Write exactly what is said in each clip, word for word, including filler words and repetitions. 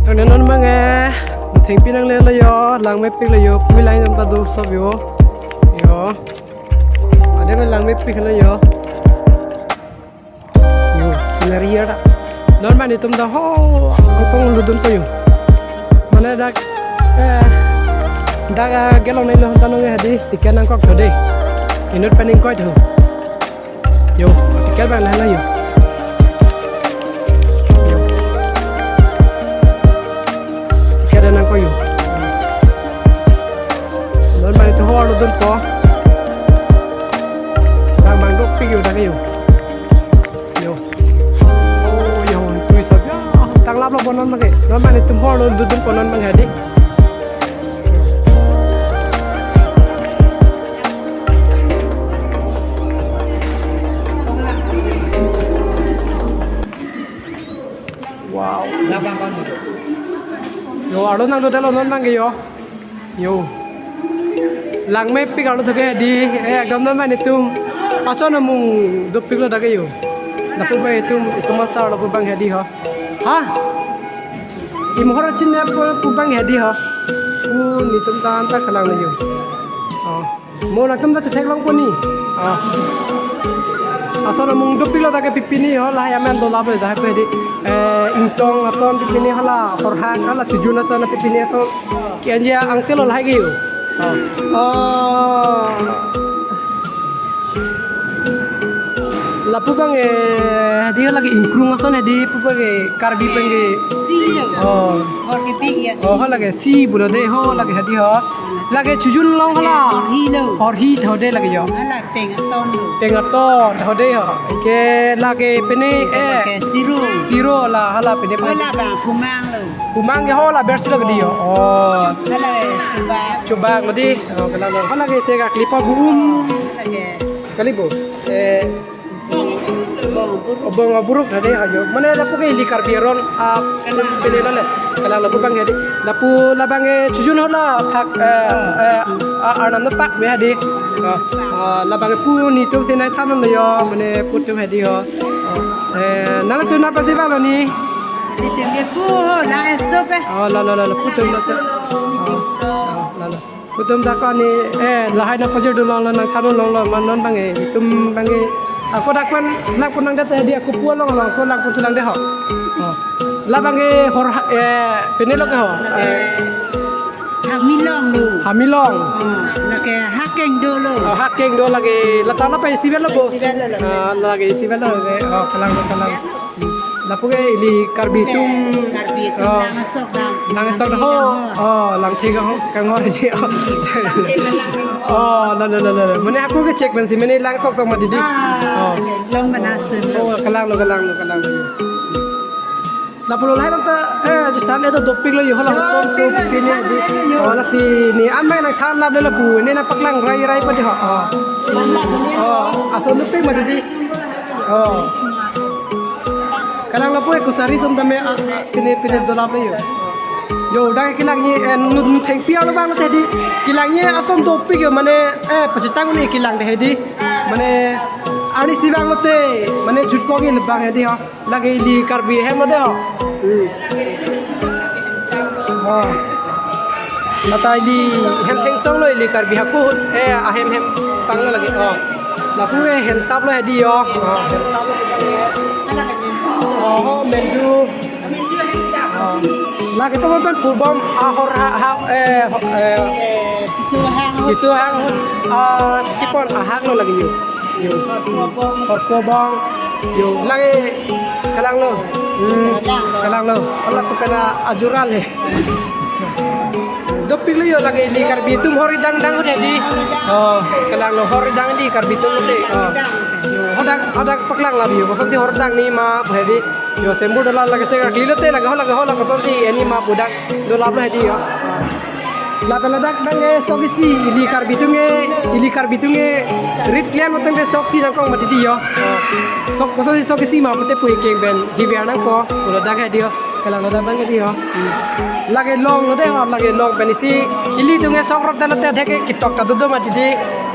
Tangte non abang ke, thengpi nanglelo yo, langmepiklo yo, pui line nang pado sop yo. Yo. Ade abang langmepiklo yo. Yo, scenery ya da. Non abang itum ta ho, angsong lutdunpo yo. Mane dak, eh, dak, ah, gelong nelo tangte non ke hadi, ticket nangkok tho de. Inut pen ingkoi tho. Yo, ticket abang lahai yo. Yo. Ticket nangkok yo. Non abang itum ho lutdunpo. Bang bang dopik yo dak yo. Yo. Oh, yo, tui sop yo. Tanglaplo non abang ke. Non abang itum ho lutdunpo non abang hadi. Wow. Yo, arlo nangdodetlo non abang ke yo. Yo. Langmepik arlo tho ke hadi, eh, ekdom non abang itum. Ason amung dopiklo dak ke yo. Lapu abang itum, itum asar lapu abang hadi ho. Ha? Imhor chinine pu, pu abang hadi ho. Pu netum ta anta kalanglo yo. Oh. Mo nangtum ta chetheklongpo ni. Ah. Ason amung dopiklo dak ke pi pini ho la ya men dolaplo dak ke hadi. Eh, ingtong ason pi pini hala horhak hala chojun ason pi pini ason. Ke-enji angselo lahai ke yo. Ah. Oh. Lapu abang ke hadi lake ingkrung ason hadi pu abang ke Karbi pen ke. Si lo. Oh. Hor kepik ya. Oh, hala ke si pulo de ho lake hadi ho. Lake chojun along hala. Horhi lo. Horhi tho de lake yo. Hala peng aton lo. Peng aton tho de ho. Ke lake pini, eh, ke siro. Siro la hala pini. Hala abang pumang lo. Pumang ke hala bersi lo ke di yo. Oh. Hala, eh, chobak. Chobak lo di. Oh, kalanglo. Hala ke se ka klipa bu-um. Hala ke. Kali bu. Eh, Obong aburuk tha de hajo. Mane lapu ke ili Karbi aron, ah, pini lo le. Kalanglo pu abang hadi. Lapu labang ke chojun hala phak, eh, eh, ah, arnam no pak me hadi. Ah, ah, labang ke pu netum si nai thanlo yo, mane pu atum hadi ho. Ah, eh, nangtum nangpasi vanglo ni. Netum ke pu ho, la eso pe. Oh, la, la, la, la, pu atum la se. Ah, ah, la, la. Pu atum dak ko ni, eh, lahai nangpajir dun longlo, nangthan dun longlo, ma non abang ke, itum abang ke. Ako dak pen, nangpun nangdet hadi ako pu along along, ako nangpun thu nangdet ho. Oh. Labang ke hor, eh, pini lo ke ho. Eh. Hamilong lo. Hamilong. Oh, lake Hakeng do lo. Oh, Hakeng do lake, la ta la pa isi velo bo. Isi velo lo. Ah, lake isi velo ke. Oh, kalanglo, kalanglo. Lapu ke ili Karbi atum. Karbi atum, oh, langsok dam. Langsok ho. Langthek ho. Oh, langthek ho. Kanghor ji. Oh, la, la, la, la, la. Mane ako ke check pensi, mane langsok tong mati di. Ah, oh, long mana sun. Oh, kalanglo, kalanglo, kalanglo. Lapu lo lahai ta, eh, jistan edo dopiklo yo hala. Dopiklo, hotom tu pini di. Yo. Oh, lasi ne amai nangthan lapu lapu, ne nangpaklang rai rai pa di ho. Oh. Mana ni? Oh, ason dopik mati di. Oh. Kalanglo pu eko sari atum tame, ah, ah, pini, pini dolaplo yo. Yo, dak kelangji, eh, nu, nu thengpi arlo vanglo te di. Kelangji ason dopik yo, mane, eh, pasitang ni kelang te di. Mane, arnisi vanglo te, mane jutkok ni le abang hadi ho. Lake ili Karbi ahem lo de ho. Hmm. Oh. Lata ili hem thengsong lo ili Karbi hako, eh, ahem hem panglo lake. Oh. Lapu ke hentap lo hadi yo. Oh, hentap lo. Oh, ho, mendu. Oh. Lake to pen pubom ahor ha, ha, eh, ho, eh. Piso hang. Piso hang. Ah, kipon ahak lo lake yo. Yo. Horpo bong. Yo, lake kalanglo. Hmm, kalanglo. Kalanglo. Hala sepena ajuran he. Dopiklo yo lake ili Karbi atum hor idang dang hedi. Oh, kalanglo hor idang di Karbi atum te. Oh. Yo, hadak, hadak paklang labi yo. Kosonsi hor dang ni ma hedi. Yo, sembur dala lake se kali lote lake ho lake ho lake kosonsi eni ma pu dak dolaplo hedi yo. Lapen ladak abang ke sok isi ili Karbi atum ke, ili Karbi atum ke rit klemlo tangte sok isi nangkok mati di yo. Sok kosonsi sok isi ma pute pu ikeng pen hiver nangpo, pu ladak hedi yo. Kalanglo dak abang ke di yo. Hmm. Lake long lo de ho, lake long pen isi ili atum ke sok rot dala te thek ke ketok ta dodo mati di.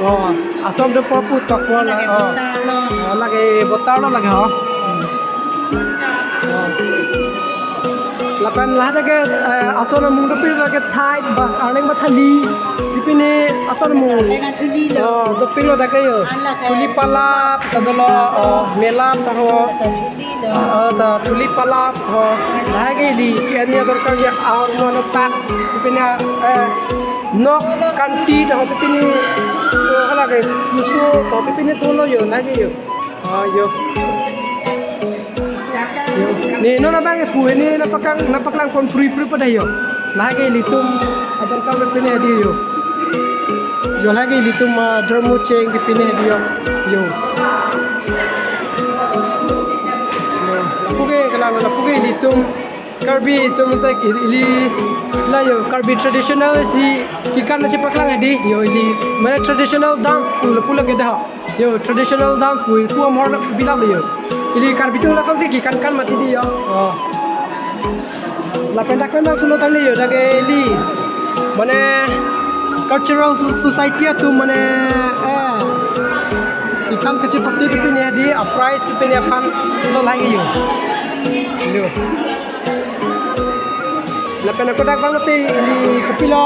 Oh, asom do po pu tok po la. Oh. Oh, lake botar lo lake ho. Hmm. Oh. Lapen lahai ke, eh, ason amung dopik lake thai ba, arleng ba thali. Pipine ason amung. Arleng athuli lo. Oh, dopik lo dak ke yo. Ala ke. Thuli palap, tadolo, oh, melap taho. Thuli lo. Oh, ta thuli palap ho. Lahai ke ili, kani ador kar ya, aur mono tak. Pipine, eh, nok kanti taho pipine. Oh, hala ke, musu taho pipine dolo yo, lahai ke yo. Ah, yo. Yo. Ne, non abang ke pu ne nangpaklang, nangpaklang pon prui prui pada yo. Lahai ke ilitum ador kar pine di yo. Yo lahai ke ilitum, ah, dormo cheng pine di yo. Yo. Yo. Lapu ke kelang lapu ke ilitum Karbi atum ta ili la yo Karbi traditional si kekan nangchepaklang di yo ili mane traditional dance pu lapu lake dah. Yo, traditional dance pu, pu amor bilak yo. Ili Karbi atum lason si kekan kan mati di yo. Oh. Lapen dak pen nangsuno tangdi yo, dak ke ili. Mane cultural so-, society atum mane, eh, kekan kachepate pipine di, a prize pipine aphan lo lahai yo. Yo. Lapen ako dak bang te ili kopilo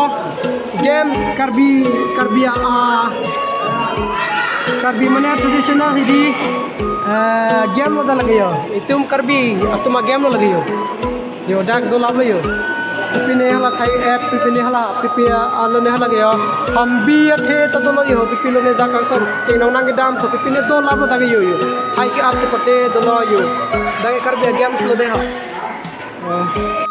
games Karbi, Karbi a, a, Karbi mane traditional hidi, eh, game lo dak lake yo. Itum Karbi atum a game lo lake yo. Yo dak dolap lo yo. Pipine hala thai app, pipine hala, pipi a, alo ne hala ke yo. Hambi athe ta dolo yo, pipi lo ne dak kangson. Tengnong nangkedam, so pipine dolap lo dak yo yo. Thai ke-ap chepate dolo yo. Dak Karbi a games lo de ha. Oh.